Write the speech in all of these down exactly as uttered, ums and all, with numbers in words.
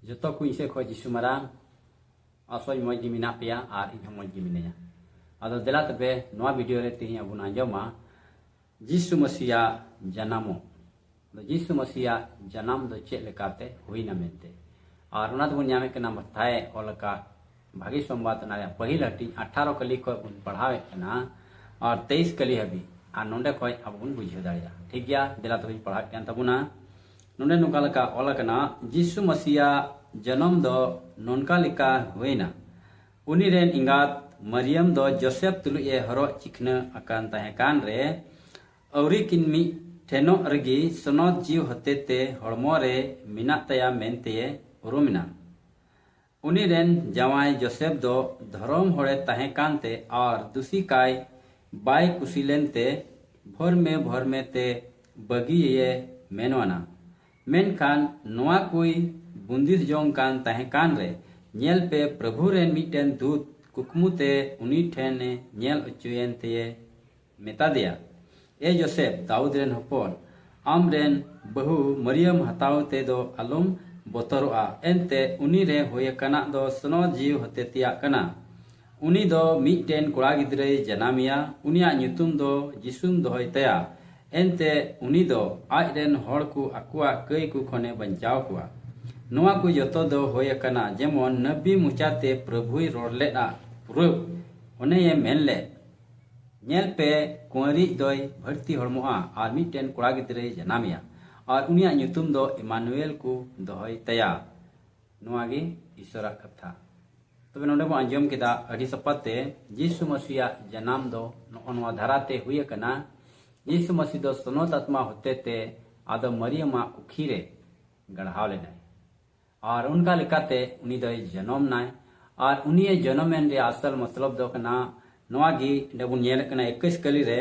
ᱡᱚᱛᱚ ᱠᱚ ᱤᱧ ᱥᱮᱫ ᱠᱷᱚᱱ ᱡᱤᱥᱩ ᱢᱟᱨᱟᱝ ᱟᱥᱚᱧ ᱢᱚᱡᱽ ᱜᱮ ᱢᱮᱱᱟᱜ ᱯᱮᱭᱟ ᱟᱨ ᱤᱧ ᱦᱚᱸ ᱢᱚᱡᱽ ᱜᱮ ᱢᱤᱱᱟᱹᱧᱟ᱾ ᱟᱫᱚ ᱫᱮᱞᱟ ᱛᱚᱵᱮ ᱱᱚᱣᱟ ᱵᱷᱤᱰᱤᱭᱳ ᱨᱮ ᱛᱮᱦᱮᱧ ᱟᱵᱚ ᱵᱚᱱ ᱟᱸᱡᱚᱢᱟ ᱡᱤᱥᱩ ᱢᱟᱹᱥᱤᱭᱟᱜ ᱡᱟᱱᱟᱢᱚᱜ᱾ ᱟᱫᱚ ᱡᱤᱥᱩ ᱢᱟᱹᱥᱤᱭᱟᱜ ᱡᱟᱱᱟᱢ ᱫᱚ ᱪᱮᱫ ᱞᱮᱠᱟᱛᱮ ᱦᱩᱭᱱᱟ ᱢᱮᱱᱛᱮ, ᱟᱨ ᱚᱱᱟ ᱫᱚᱵᱚᱱ ᱧᱟᱢᱮᱫ ᱠᱟᱱᱟ ᱢᱟᱛᱷᱟᱭ ᱚᱞ ᱟᱠᱟᱫ ᱵᱷᱟᱹᱜᱤ ᱥᱚᱢᱵᱟᱫ ᱚᱱᱟ ᱨᱮᱭᱟᱜ ᱯᱟᱹᱦᱤᱞ ᱦᱟᱹᱴᱤᱧ ᱟᱴᱷᱟᱨᱚ ᱠᱟᱹᱞᱤ ᱠᱷᱚᱱ ᱵᱚᱱ ᱯᱟᱲᱦᱟᱣᱮᱫ ᱠᱟᱱᱟ ᱟᱨ ᱛᱮᱭᱤᱥ ᱠᱟᱹᱞᱤ ᱦᱟᱹᱵᱤᱡ, ᱟᱨ ᱱᱚᱸᱰᱮ ᱠᱷᱚᱱ ᱟᱵᱚ ᱵᱚᱱ ᱵᱩᱡᱷᱟᱹᱣ ᱫᱟᱲᱮᱭᱟᱜᱼᱟ᱾ ᱴᱷᱤᱠ ᱜᱮᱭᱟ, ᱫᱮᱞᱟ ᱛᱚᱵᱮᱧ ᱯᱟᱲᱦᱟᱣᱮᱫ ᱠᱟᱱ ᱛᱟᱵᱚᱱᱟ᱾ ᱱᱚᱰᱮ ᱱᱚᱝᱠᱟ ᱞᱮᱠᱟ ᱚᱞ ᱟᱠᱟᱱᱟ, ᱡᱤᱥᱩ ᱢᱟᱹᱥᱤᱭᱟᱜ ᱡᱚᱱᱚᱢ ᱫᱚ ᱱᱚᱝᱠᱟ ᱞᱮᱠᱟ ᱦᱩᱭᱱᱟ᱾ ᱩᱱᱤ ᱨᱮᱱ ᱮᱸᱜᱟᱛ ᱢᱟᱨᱤᱭᱟᱢ ᱫᱚ ᱡᱳᱥᱮᱯ ᱛᱩᱞᱩᱡ ᱮ ᱦᱚᱨᱚᱜ ᱪᱤᱠᱷᱱᱟᱹ ᱟᱠᱟᱱ ᱛᱟᱦᱮᱸ ᱠᱟᱱ ᱨᱮ, ᱟᱹᱣᱨᱤ ᱠᱤᱱ ᱢᱤᱫ ᱴᱷᱮᱱᱚᱜ ᱨᱮᱜᱮ ᱥᱚᱱᱚᱛ ᱡᱤᱣᱤ ᱦᱚᱛᱮᱛᱮ ᱦᱚᱲᱢᱚ ᱨᱮ ᱢᱮᱱᱟᱜ ᱛᱟᱭᱟ ᱢᱮᱱᱛᱮᱭ ᱩᱨᱩᱢᱮᱱᱟ᱾ ᱩᱱᱤ ᱨᱮᱱ ᱡᱟᱶᱟᱭ ᱡᱳᱥᱮᱯ ᱫᱚ ᱫᱷᱚᱨᱚᱢ ᱦᱚᱲᱮ ᱛᱟᱦᱮᱸ ᱠᱟᱱᱛᱮ ᱟᱨ ᱫᱩᱥᱤ ᱠᱟᱭ ᱵᱟᱭ ᱠᱩᱥᱤ ᱞᱮᱱᱛᱮ ᱵᱷᱚᱨᱢᱮ ᱵᱷᱚᱨᱢᱮ ᱛᱮ ᱵᱟᱹᱜᱤᱭᱮᱭᱮ ᱢᱮᱱᱣᱟᱱᱟ᱾ ᱢᱮᱱᱠᱷᱟᱱ ᱱᱚᱣᱟ ᱠᱚᱭ ᱵᱩᱸᱫᱤᱥ ᱡᱚᱝ ᱠᱟᱱ ᱛᱟᱦᱮᱸ ᱠᱟᱱ ᱨᱮ, ᱧᱮᱞ ᱯᱮ, ᱯᱨᱚᱵᱷᱩ ᱨᱮᱱ ᱢᱤᱫᱴᱮᱱ ᱫᱩᱛ ᱠᱩᱠᱢᱩ ᱛᱮ ᱩᱱᱤ ᱴᱷᱮᱱᱮ ᱧᱮᱞ ᱚᱪᱚᱭᱮᱱ ᱛᱮᱭᱮ ᱢᱮᱛᱟᱫᱮᱭᱟ, "ᱮ ᱡᱳᱥᱮᱯ, ᱫᱟᱣᱩᱫ ᱨᱮᱱ ᱦᱚᱯᱚᱱ, ᱟᱢ ᱨᱮᱱ ᱵᱟᱹᱦᱩ ᱢᱟᱨᱤᱭᱟᱢ ᱦᱟᱛᱟᱣ ᱛᱮ ᱫᱚ ᱟᱞᱚᱢ ᱵᱚᱛᱚᱨᱚᱜᱼᱟ, ᱮᱱᱛᱮ ᱩᱱᱤ ᱨᱮ ᱦᱩᱭ ᱟᱠᱟᱱᱟᱜ ᱫᱚ ᱥᱚᱱᱚᱛ ᱡᱤᱣᱤ ᱦᱚᱛᱮ ᱛᱮᱭᱟᱜ ᱠᱟᱱᱟ᱾ ᱩᱱᱤ ᱫᱚ ᱢᱤᱫᱴᱮᱱ ᱠᱚᱲᱟ ᱜᱤᱫᱽᱨᱟᱹᱭ ᱡᱟᱱᱟᱢᱮᱭᱟ, ᱩᱱᱤᱭᱟᱜ ᱧᱩᱛᱩᱢ ᱫᱚ ᱡᱤᱥᱩᱢ ᱫᱚᱦᱚᱭ ᱛᱟᱭᱟ, ᱮᱱᱛᱮ ᱩᱱᱤ ᱫᱚ ᱟᱡ ᱨᱮᱱ ᱦᱚᱲ ᱠᱚ ᱟᱠᱚᱣᱟᱜ ᱠᱟᱹᱭ ᱠᱚ ᱠᱷᱚᱱᱮ ᱵᱟᱧᱪᱟᱣ ᱠᱚᱣᱟ᱾" ᱱᱚᱣᱟ ᱠᱚ ᱡᱚᱛᱚ ᱫᱚ ᱦᱩᱭ ᱟᱠᱟᱱᱟ, ᱡᱮᱢᱚᱱ ᱱᱟᱹᱵᱤ ᱢᱚᱪᱟᱛᱮ ᱯᱨᱚᱵᱷᱩᱭ ᱨᱚᱲ ᱞᱮᱫᱼᱟ, ᱯᱩᱨᱟᱹᱣ᱾ ᱚᱱᱮᱭᱮ ᱢᱮᱱ ᱞᱮᱫ, "ᱧᱮᱞ ᱯᱮ, ᱠᱩᱸᱣᱟᱹᱨᱤᱡ ᱫᱚᱭ ᱵᱷᱟᱹᱨᱛᱤ ᱦᱚᱲᱢᱚᱜᱼᱟ ᱟᱨ ᱢᱤᱫᱴᱮᱱ ᱠᱚᱲᱟ ᱜᱤᱫᱽᱨᱟᱹᱭ ᱡᱟᱱᱟᱢᱮᱭᱟ ᱟᱨ ᱩᱱᱤᱭᱟᱜ ᱧᱩᱛᱩᱢ ᱫᱚ ᱤᱢᱟᱱᱩᱭᱮᱞ ᱠᱚ ᱫᱚᱦᱚᱭ ᱛᱟᱭᱟ᱾" ᱱᱚᱣᱟ ᱜᱮ ᱤᱥᱚᱨᱟᱜ ᱠᱟᱛᱷᱟ᱾ ᱛᱚᱵᱮ ᱱᱚᱰᱮ ᱵᱚᱱ ᱟᱸᱡᱚᱢ ᱠᱮᱫᱟ ᱟᱹᱰᱤ ᱥᱟᱯᱟᱛᱮ ᱡᱤᱥᱩ ᱢᱟᱹᱥᱤᱭᱟᱜ ᱡᱟᱱᱟᱢ ᱫᱚ ᱱᱚᱜᱼᱚ ᱱᱚᱣᱟ ᱫᱷᱟᱨᱟᱛᱮ ᱦᱩᱭ ᱟᱠᱟᱱᱟ᱾ ᱡᱤᱥᱩ ᱢᱟᱹᱥᱤ ᱫᱚ ᱥᱚᱱᱚᱛ ᱟᱛᱢᱟ ᱦᱚᱛᱮᱛᱮ ᱟᱫᱚ ᱢᱟᱨᱤᱭᱟᱢᱟᱜ ᱠᱩᱠᱷᱤ ᱨᱮ ᱜᱟᱲᱦᱟᱣ ᱞᱮᱱᱟᱭ᱾ ᱟᱨ ᱚᱱᱠᱟ ᱞᱮᱠᱟᱛᱮ ᱩᱱᱤ ᱫᱚᱭ ᱡᱚᱱᱚᱢ ᱱᱟᱭ᱾ ᱟᱨ ᱩᱱᱤᱭᱮ ᱡᱚᱱᱚᱢ ᱮᱱ ᱨᱮᱭᱟᱜ ᱟᱥᱚᱞ ᱢᱚᱛᱞᱚᱵ ᱫᱚ ᱠᱟᱱᱟ, ᱱᱚᱣᱟ ᱜᱮ ᱚᱸᱰᱮ ᱵᱚᱱ ᱧᱮᱞᱮᱫ ᱠᱟᱱᱟ ᱮᱠᱩᱥ ᱠᱟᱹᱞᱤ ᱨᱮ,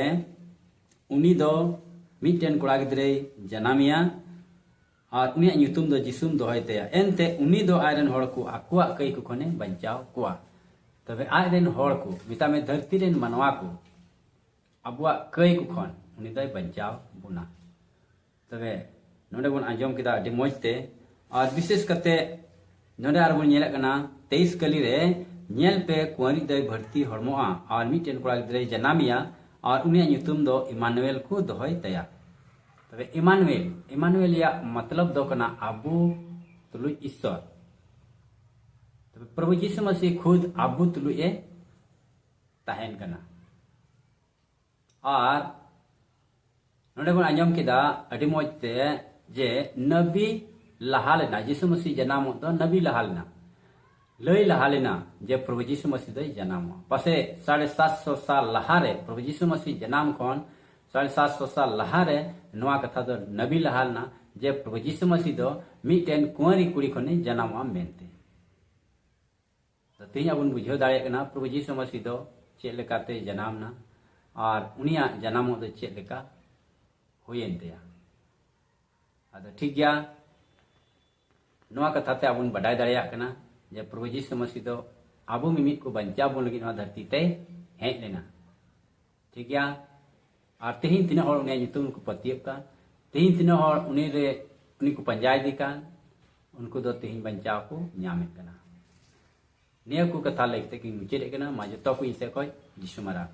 ᱩᱱᱤ ᱫᱚ ᱢᱤᱫᱴᱮᱱ ᱠᱚᱲᱟ ᱜᱤᱫᱽᱨᱟᱹᱭ ᱡᱟᱱᱟᱢᱮᱭᱟ ᱟᱨ ᱩᱱᱤᱭᱟᱜ ᱧᱩᱛᱩᱢ ᱫᱚ ᱡᱤᱥᱩᱢ ᱫᱚᱦᱚᱭ ᱛᱟᱭᱟ᱾ ᱮᱱᱛᱮ ᱩᱱᱤ ᱫᱚ ᱟᱡ ᱨᱮᱱ ᱦᱚᱲ ᱠᱚ ᱟᱠᱚᱣᱟᱜ ᱠᱟᱹᱭ ᱠᱚ ᱠᱷᱚᱱᱮ ᱵᱟᱧᱪᱟᱣ ᱠᱚᱣᱟ᱾ ᱛᱚᱵᱮ ᱟᱡ ᱨᱮᱱ ᱦᱚᱲ ᱠᱚ, ᱢᱮᱛᱟᱜ ᱢᱮ ᱫᱷᱟᱹᱨᱛᱤ ᱨᱮᱱ ᱢᱟᱱᱣᱟ ᱠᱚ, ᱟᱵᱚᱣᱟᱜ ᱠᱟᱹᱭ ᱠᱚ ᱠᱷᱚᱱ ᱩᱱᱤ ᱫᱚᱭ ᱵᱟᱧᱪᱟᱣ ᱵᱚᱱᱟ᱾ ᱛᱚᱵᱮ ᱱᱚᱰᱮ ᱵᱚᱱ ᱟᱸᱡᱚᱢ ᱠᱮᱫᱟ ᱟᱹᱰᱤ ᱢᱚᱡᱽ ᱛᱮ, ᱟᱨ ᱵᱤᱥᱮᱥ ᱠᱟᱛᱮ ᱱᱚᱰᱮ ᱟᱨ ᱵᱚᱱ ᱧᱮᱞᱮᱫ ᱠᱟᱱᱟ ᱛᱮᱭᱤᱥ ᱠᱟᱹᱞᱤ ᱨᱮ, ᱧᱮᱞ ᱯᱮ, ᱠᱩᱸᱣᱟᱨᱤᱡ ᱫᱚᱭ ᱵᱷᱟᱹᱨᱛᱤ ᱦᱚᱲᱢᱚᱜᱼᱟ ᱟᱨ ᱢᱤᱫᱴᱮᱱ ᱠᱚᱲᱟ ᱜᱤᱫᱽᱨᱟᱹᱭ ᱡᱟᱱᱟᱢᱮᱭᱟ ᱟᱨ ᱩᱱᱤᱭᱟᱜ ᱧᱩᱛᱩᱢ ᱫᱚ ᱤᱢᱟᱱᱩᱭᱮᱞ ᱠᱚ ᱫᱚᱦᱚᱭ ᱛᱟᱭᱟ᱾ ᱛᱚᱵᱮ ᱤᱢᱟᱱᱩᱭᱮᱞ, ᱤᱢᱟᱱᱩᱭᱮᱞ ᱨᱮᱭᱟᱜ ᱢᱚᱛᱞᱚᱵ ᱫᱚ ᱠᱟᱱᱟ ᱟᱵᱚ ᱛᱩᱞᱩᱡ ᱤᱥᱥᱚᱨ᱾ ᱛᱚᱵᱮ ᱯᱨᱚᱵᱷᱩ ᱡᱤᱥᱩ ᱢᱟᱹᱥᱤ ᱠᱷᱩᱫ ᱟᱵᱚ ᱛᱩᱞᱩᱡ ᱮ ᱛᱟᱦᱮᱱ ᱠᱟᱱᱟ᱾ ᱟᱨ ᱱᱚᱰᱮ ᱵᱚᱱ ᱟᱸᱡᱚᱢ ᱠᱮᱫᱟ ᱟᱹᱰᱤ ᱢᱚᱡᱽ ᱛᱮ ᱡᱮ ᱱᱟᱵᱤ ᱞᱟᱦᱟ ᱞᱮᱱᱟ, ᱡᱤᱥᱩ ᱢᱟᱹᱥᱤ ᱡᱟᱱᱟᱢᱚᱜ ᱫᱚ ᱱᱟᱵᱤ ᱞᱟᱦᱟ ᱞᱮᱱᱟ, ᱞᱟᱹᱭ ᱞᱟᱦᱟ ᱞᱮᱱᱟ ᱡᱮ ᱯᱨᱚᱵᱷᱩ ᱡᱤᱥᱩ ᱢᱟᱹᱥᱤ ᱫᱚᱭ ᱡᱟᱱᱟᱢᱚᱜᱼᱟ᱾ ᱯᱟᱥᱮ ᱥᱟᱲᱮ ᱥᱟᱛ ᱥᱚ ᱥᱟᱞ ᱞᱟᱦᱟᱨᱮ, ᱯᱨᱚᱵᱷᱩ ᱡᱤᱥᱩ ᱢᱟᱹᱥᱤ ᱡᱟᱱᱟᱢ ᱠᱷᱚᱱ ᱥᱟᱲᱮ ᱥᱟᱛ ᱥᱚ ᱥᱟᱞ ᱞᱟᱦᱟᱨᱮ ᱱᱚᱣᱟ ᱠᱟᱛᱷᱟ ᱫᱚ ᱱᱟᱵᱤ ᱞᱟᱦᱟ ᱞᱮᱱᱟ ᱡᱮ ᱯᱨᱚᱵᱷᱩ ᱡᱤᱥᱩ ᱢᱟᱹᱥᱤ ᱫᱚ ᱢᱤᱫᱴᱮᱱ ᱠᱩᱸᱣᱟᱨᱤ ᱠᱩᱲᱤ ᱠᱷᱚᱱᱮ ᱡᱟᱱᱟᱢᱚᱜᱼᱟ ᱢᱮᱱᱛᱮ᱾ ᱛᱚ ᱛᱮᱦᱮᱧ ᱟᱵᱚᱱ ᱵᱩᱡᱷᱟᱹᱣ ᱫᱟᱲᱮᱭᱟᱜ ᱠᱟᱱᱟ ᱯᱨᱚᱵᱷᱩ ᱡᱤᱥᱩ ᱢᱟᱹᱥᱤ ᱫᱚ ᱪᱮᱫ ᱞᱮᱠᱟᱛᱮ ᱡᱟᱱᱟᱢ ᱮᱱᱟ ᱟᱨ ᱩᱱᱤᱭᱟᱜ ᱡᱟᱱᱟᱢᱚᱜ ᱫᱚ ᱪᱮᱫ ᱞᱮᱠᱟ ᱦᱩᱭᱮᱱ ᱛᱟᱭᱟ᱾ ᱟᱫᱚ ᱴᱷᱤᱠ ᱜᱮᱭᱟ, ᱱᱚᱣᱟ ᱠᱟᱛᱷᱟ ᱛᱮ ᱟᱵᱚᱱ ᱵᱟᱰᱟᱭ ᱫᱟᱲᱮᱭᱟᱜ ᱠᱟᱱᱟ ᱡᱮ ᱯᱨᱚᱵᱷᱩ ᱡᱤᱥᱩ ᱢᱟᱹᱥᱤ ᱫᱚ ᱟᱵᱚ ᱢᱤᱢᱤᱫ ᱠᱚ ᱵᱟᱧᱪᱟᱣ ᱵᱚᱱ ᱞᱟᱹᱜᱤᱫ ᱱᱚᱣᱟ ᱫᱷᱟᱹᱨᱛᱤ ᱛᱮᱭ ᱦᱮᱡ ᱞᱮᱱᱟ᱾ ᱴᱷᱤᱠ ᱜᱮᱭᱟ, ᱟᱨ ᱛᱮᱦᱮᱧ ᱛᱤᱱᱟᱹᱜ ᱦᱚᱲ ᱩᱱᱤᱭᱟᱜ ᱧᱩᱛᱩᱢ ᱠᱚ ᱯᱟᱹᱛᱭᱟᱹᱜ ᱠᱟᱱ, ᱛᱮᱦᱮᱧ ᱛᱤᱱᱟᱹᱜ ᱦᱚᱲ ᱩᱱᱤ ᱨᱮ, ᱩᱱᱤ ᱠᱚ ᱯᱟᱸᱡᱟᱭᱮᱫᱮ ᱠᱟᱱ, ᱩᱱᱠᱩ ᱫᱚ ᱛᱮᱦᱮᱧ ᱵᱟᱧᱪᱟᱣ ᱠᱚ ᱧᱟᱢᱮᱫ ᱠᱟᱱᱟ᱾ ᱱᱤᱭᱟᱹ ᱠᱚ ᱠᱟᱛᱷᱟ ᱞᱟᱹᱭ ᱠᱟᱛᱮ ᱜᱤᱧ ᱢᱩᱪᱟᱹᱫᱮᱫ ᱠᱟᱱᱟ᱾ ᱢᱟ ᱡᱚᱛᱚ ᱠᱚ ᱤᱧ ᱥᱮᱫ ᱠᱷᱚᱱ ᱡᱤᱥᱩ ᱢᱟᱨᱟᱝ᱾